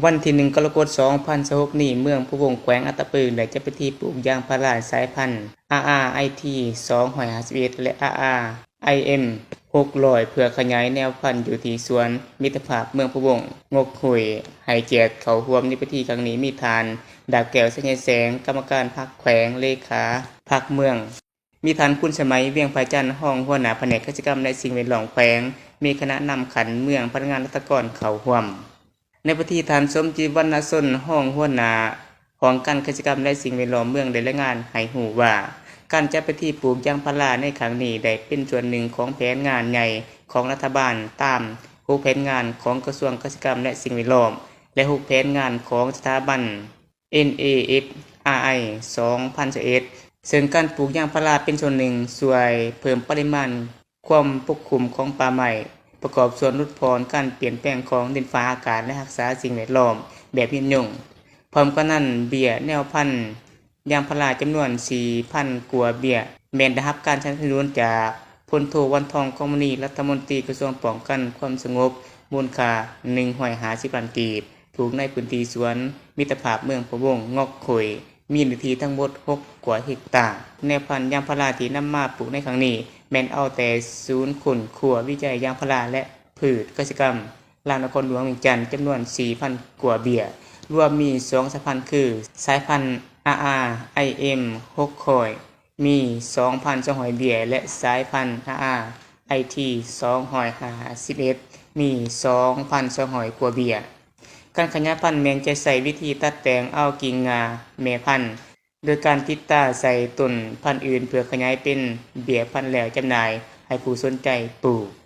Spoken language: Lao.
ວັນທີໜຶ່ງ ກໍລະກົດ ສອງພັນຊາວຫົກນີ້, ເມືອງພະວົງ ແຂວງອັດຕະປື ໄດ້ຈັດພິທີປູກຢາງພາລາສາຍພັນ ອາອາ ໄອທີ ສອງຮ້ອຍຫ້າສິບເອັດ ແລະ ອາອາ ໄອເອັມ ຫົກຮ້ອຍ ເພື່ອຂະຫຍາຍແນວພັນຢູ່ທີ່ສວນມິດຕະພາບເມືອງພະວົງ ງົກຫຸຍ. ໃຫ້ກຽດເຂົ້າຮ່ວມໃນພິທີຄັ້ງນີ້ມີທ່ານ ດາບແກ້ວ ໄຊຍະແສງ ກຳມະການພັກແຂວງ, ເລຂາພັກເມືອງ, ມີທ່ານ ຄຸນສະໄໝ ວຽງພະຈັນ ຮອງຫົວໜ້າພະແນກກະສິກຳ ແລະ ສິ່ງແວດລ້ອມແຂວງ, ມີຄະນະນຳຂັ້ນເມືອງ, ພະນັກງານລັດຖະກອນເຂົ້າຮ່ວມ. ໃນພິທີ ທ່ານ ສົມຈິດ ວັນນະຊົນ ຮອງຫົວໜ້າຫ້ອງການກະສິກຳ ແລະ ສິ່ງແວດລ້ອມເມືອງ ໄດ້ລາຍງານໃຫ້ຮູ້ວ່າ ການຈັດພິທີປູກຢາງພາລາໃນຄັ້ງນີ້ ໄດ້ເປັນສ່ວນໜຶ່ງຂອງແຜນງານໃຫຍ່ຂອງລັດຖະບານ ຕາມຫົກແຜນງານຂອງກະຊວງກະສິກຳ ແລະ ສິ່ງແວດລ້ອມ ແລະ ຫົກແຜນງານຂອງສະຖາບັນ ເອັນເອເອັຟອາໄອ ສອງພັນຊາວເອັດ ເຊິ່ງການປູກຢາງພາລາເປັນສ່ວນໜຶ່ງຊ່ວຍເພີ່ມປະລິມານຄວາມປົກຄຸມຂອງປ່າໄມ້, ປະກອບສ່ວນຫຼຸດຜ່ອນການປ່ຽນແປງຂອງດິນຟ້າອາກາດ ແລະ ຮັກສາສິ່ງແວດລ້ອມແບບຍືນຍົງ. ພ້ອມກັນນັ້ນ, ເບ້ຍແນວພັນຢາງພາລາຈຳນວນສີ່ພັນກວ່າເບ້ຍ ແມ່ນໄດ້ຮັບການສະໜັບສະໜູນຈາກ ພົນໂທ ວັນທອງ ກອງມະນີ ລັດຖະມົນຕີກະຊວງປ້ອງກັນຄວາມສະຫງົບ ມູນຄ່າໜຶ່ງຮ້ອຍຫ້າສິບລ້ານກີບ, ປູກໃນພື້ນທີ່ສວນມິດຕະພາບເມືອງພະວົງ ງົກຫຸຍ, ມີເນື້ອທີ່ທັງໝົດຫົກກວ່າເຮັກຕາ. ແນວພັນຢາງພາລາທີ່ນຳມາປູກໃນຄັ້ງນີ້ ແມ່ນເອົາແຕ່ສູນຄົ້ນຄວ້າວິໄຈຢາງພາລາ ແລະ ພືດກະສິກຳ ລາວນະຄອນຫຼວງວຽງຈັນ ຈຳນວນສີ່ພັນກວ່າເບ້ຍ, ລວມມີສອງສາຍພັນຄື ສາຍພັນ ອາອາ ໄອເອັມ ຫົກຮ້ອຍ ມີສອງພັນສອງຮ້ອຍເບ້ຍ ແລະ ສາຍພັນ ອາອາ ໄອທີ ສອງຮ້ອຍຫ້າສິບເອັດ ມີສອງພັນສອງຮ້ອຍກວ່າເບ້ຍ. ການຂະຫຍາຍພັນແມ່ນຈະໃຊ້ວິທີຕັດແຕ່ງເອົາກິ່ງງ່າແມ່ພັນ ໂດຍການຕິດຕາໃສ່ຕົ້ນພັນອື່ນ ເພື່ອຂະຫຍາຍເປັນເບ້ຍພັນແລ້ວຈຳໜ່າຍໃຫ້ຜູ້ສົນໃຈປູກ.